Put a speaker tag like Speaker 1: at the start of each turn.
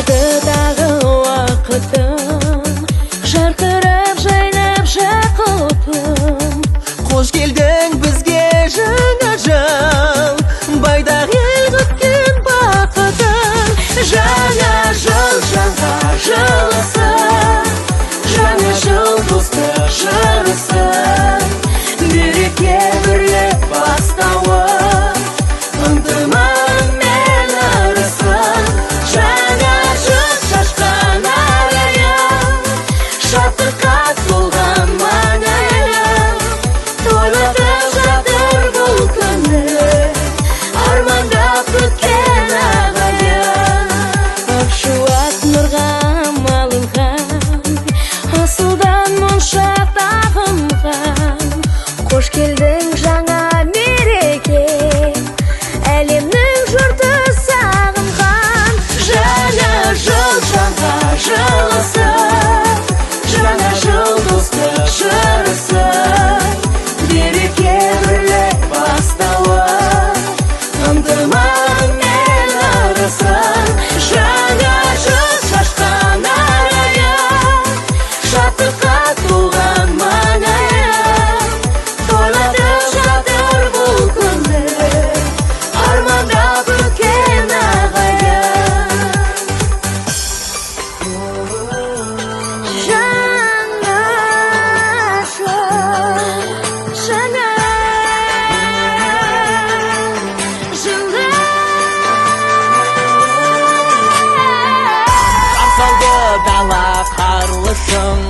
Speaker 1: Шақырды тағы уақытым, жарқырап жайнап жақұтым.
Speaker 2: Қош келдің бізге, жаңа жыл, байтақ ел күткен бақытың. Жаңа жыл жанға жылысын, жаңа жыл достық жырысын, береке бірлік бастауы, ынтымақ мен ырысын. Жаңа жыл шашқан арайым, шаттыққа толған маңайым, тойлатып жатыр бұл күні армандап күткен ағайын.
Speaker 1: Ақ шуақ нұрға малынған, асылдан моншақ тағынған. Қош келдің, жаңа мереке, әлемнің жұрты сағынған.
Speaker 2: Жаңа жыл жанға жылысын, жаңа жыл достық жырысын, береке бірлік бастауы, ынтымақ мен ырысын. Жаңа жыл шашқан арайым, шаттыққа толған маңайым, тойлатып жатыр бұл күні армандап өткен ағайын.
Speaker 1: Жаңа жыл, жаңа жылым.
Speaker 3: Қарсы алды дала қарлы шың.